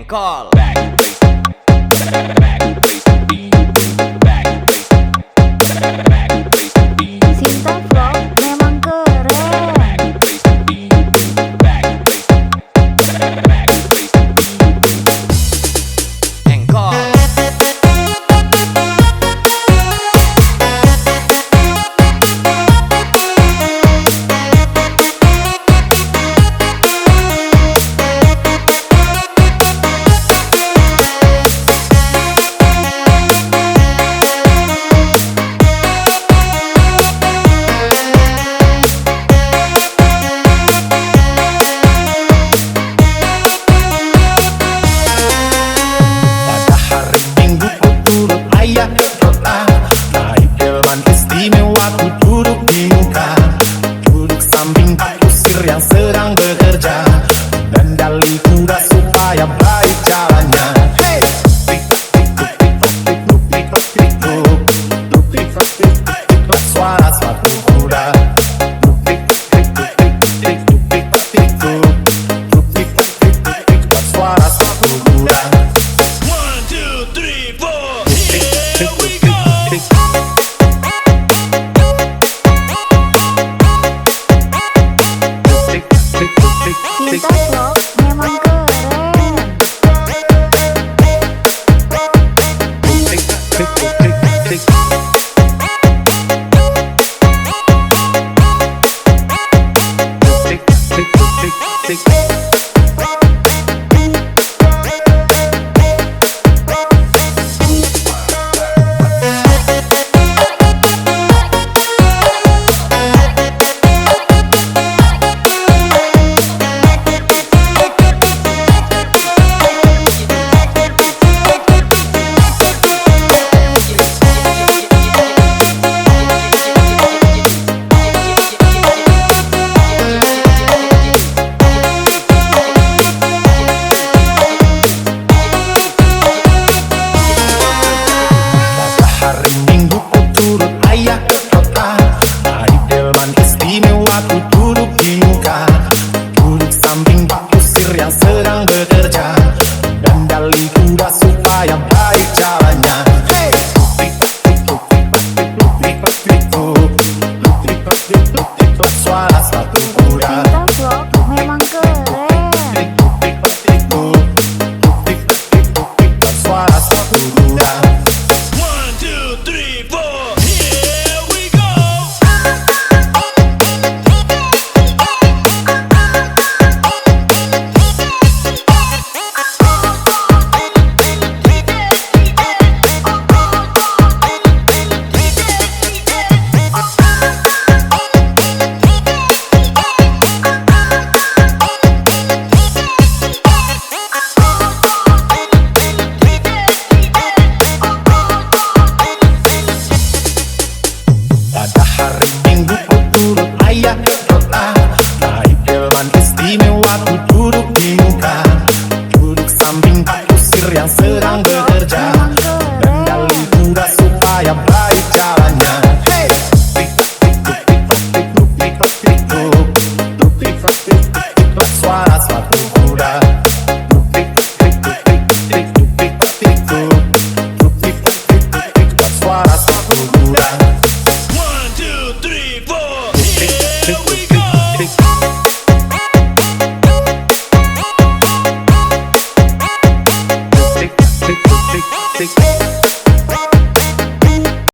Engkol. Sinta Vlog memang keren. Engkol. Naik Delman Istimewa, ku duduk di muka, duduk samping pak kusir yang sedang bekerja, kendali kuda supaya baik jalannya. Hey! Tik-tik-tik-tik-tik-tik-tik-tik-tik-tik-tik-tik-tik-tik-tik, suara sepatu kuda. Tik-tik-tik-tik-tik-tik-tik-tik-tik-tik-tik, suara sepatu kuda. 1, 2, 3, 4, here we go. Sinta Vlog memang keren. Hari Minggu ku turut ayah ke kota, naik Delman Istimewa, ku duduk di muka, duduk samping pak kusir yang sedang bekerja, kendali kuda supaya baik jalannya. Hey! Suara sepatu kuda. Sinta Vlog memang keren. Suara sepatu kuda. 1, 2, 3, 4, here we go. Pada hari Minggu ku turut ayah ke kota, naik Delman Istimewa, ku duduk di muka, duduk samping pak kusir yang sedang bekerja, kendali kuda supaya baik jalannya. Hey! Suara sepatu kuda. Suara sepatu kuda. 1, 2, 3, 4, here we go. Tik tik tik tik tik.